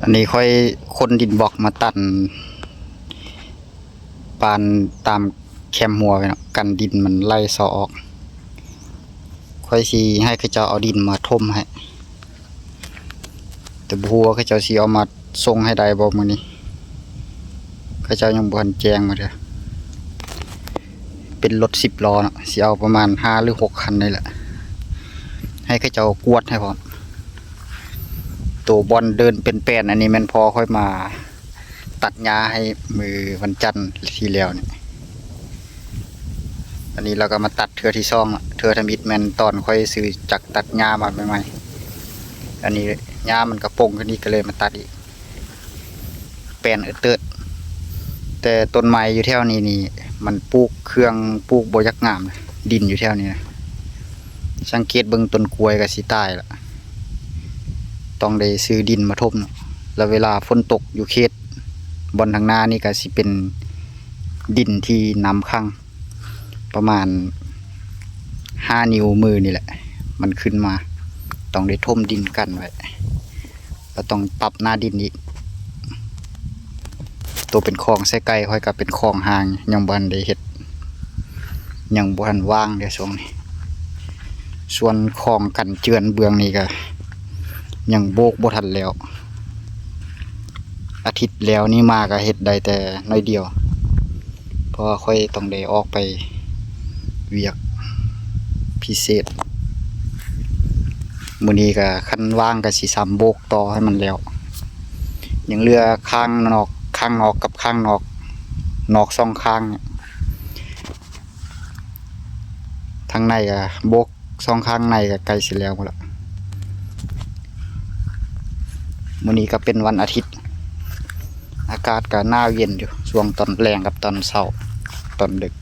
ອັນນີ້ຂ້ອຍຂົນດິນບລັອກມາຕັນປານຕາມແຄມຮົ້ວໄວ້ເນາະ ກັນດິນມັນໄຫຼຊໍອອກ. ຂ້ອຍຊິໃຫ້ເຂົາເຈົ້າເອົາດິນມາຖົມໃຫ້ ແຕ່ບໍ່ຮູ້ວ່າເຂົາເຈົ້າຊິເອົາມາສົ່ງໃຫ້ໄດ້ບໍ່ມື້ນີ້ ເຂົາເຈົ້າຍັງບໍ່ທັນແຈ້ງມາເທື່ອ. ເປັນລົດສິບລໍ້ເນາະ ຊິເອົາປະມານຫ້າຫຼືຫົກຄັນນີ້ແຫຼະ ໃຫ້ເຂົາເຈົ້າກວດໃຫ້ພ້ອມ. ໂຕບ່ອນເດີ່ນເປັນແປນ ອັນນີ້ແມ່ນພໍ່ຂ້ອຍມາຕັດຫຍ້າໃຫ້ມື້ວັນຈັນທີ່ແລ້ວນີ້. ອັນນີ້ລາວກໍມາຕັດເທື່ອທີສອງລະ ເທື່ອທຳອິດແມ່ນຕອນຂ້ອຍຊື້ຈັກຕັດຫຍ້າມາໃໝ່ໆ. ອັນນີ້ຫຍ້າມັນກໍປົ່ງຂຶ້ນອີກ ກໍເລີຍມາຕັດອີກ ແປນເອີເຕີດ. ແຕ່ຕົ້ນໄມ້ຢູ່ແຖວນີ້ນີ້ ມັນປູກເຄື່ອງ ປູກບໍ່ຢາກງາມ ດິນຢູ່ແຖວນີ້ນະ. ສັງເກດເບິ່ງຕົ້ນກ້ວຍກໍຊິຕາຍລະ ຕ້ອງໄດ້ຊື້ດິນມາຖົມເນາະ. ແລ້ວເວລາຝົນຕົກຢູ່ເຂດບ່ອນທາງໜ້ານີ້ກໍຊິເປັນດິນທີ່ນ້ຳຂັງ ປະມານຫ້ານິ້ວມືນີ້ແຫຼະ ມັນຂຶ້ນມາ ຕ້ອງໄດ້ຖົມດິນກັນໄວ້ ແລ້ວຕ້ອງປັບໜ້າດິນອີກ. ໂຕເປັນຄອງໃສ່ໄກ່ ຂ້ອຍກໍເປັນຄອງຮ່າງ ຍັງບໍ່ທັນໄດ້ເຮັດ ຍັງບໍ່ທັນວ່າງເດ້ຊ່ວງນີ້. ສ່ວນຄອງກັນເຈື່ອນເບື້ອງນີ້ກໍຍັງໂບກບໍ່ທັນແລ້ວ. ອາທິດແລ້ວນີ້ມາກໍເຮັດໄດ້ແຕ່ໜ້ອຍດຽວ ເພາະວ່າຂ້ອຍຕ້ອງໄດ້ອອກໄປວຽກພິເສດ. ມື້ນີ້ກໍຄັນວ່າງກໍຊິຊ້ຳໂບກຕໍ່ໃຫ້ມັນແລ້ວ. ຍັງເຫຼືອຂ້າງນອກ ຂ້າງນອກກັບຂ້າງນອກ ນອກສອງຂ້າງ. ທາງໃນກໍໂບກ ສອງຂ້າງໃນກໍໃກ້ຊິແລ້ວພຸ້ນລະ. ມື້ນີ້ກໍເປັນວັນອາທິດ ອາກາດກໍໜາວເຢັນຢູ່ ຊ່ວງຕອນແລງກັບຕອນເຊົ້າ ຕອນດຶກ.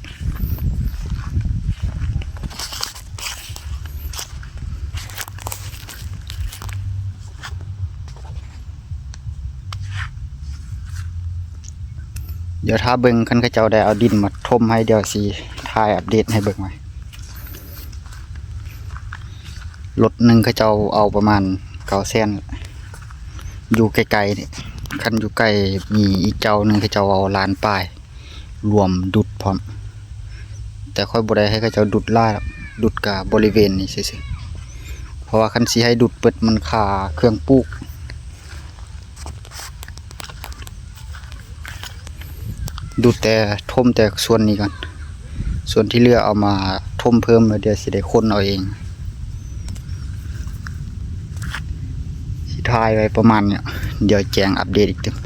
ດຽວຖ້າເບິ່ງ ຄັນເຂົາເຈົ້າໄດ້ເອົາດິນມາຖົມໃຫ້ ດຽວຊິຖ່າຍອັບເດດໃຫ້ເບິ່ງໃໝ່. ລົດໜຶ່ງເຂົາເຈົ້າເອົາປະມານເກົ້າແສນ ຢູ່ໃກ້ໆນີ້. ຄັນຢູ່ໃກ້ມີອີກເຈົ້າໜຶ່ງ ເຂົາເຈົ້າເອົາລ້ານປາຍ ລວມດຸດພ້ອມ. ແຕ່ຂ້ອຍບໍ່ໄດ້ໃຫ້ເຂົາເຈົ້າດຸດຫຼາຍດອກ ດຸດກະບໍລິເວນນີ້ຊື່ໆ ເພາະວ່າຄັນຊິໃຫ້ດຸດເບິດ ມັນຄາເຄື່ອງປູກ. ດຸດແຕ່ ຖົມແຕ່ສ່ວນນີ້ກ່ອນ ສ່ວນທີ່ເຫຼືອເອົາມາຖົມເພີ່ມ ແລ້ວດຽວຊິໄດ້ຂົນເອົາເອງ. ຊິຖ່າຍໄວ້ປະມານນີ້ ດຽວແຈ້ງອັບເດດອີກຕື່ມ.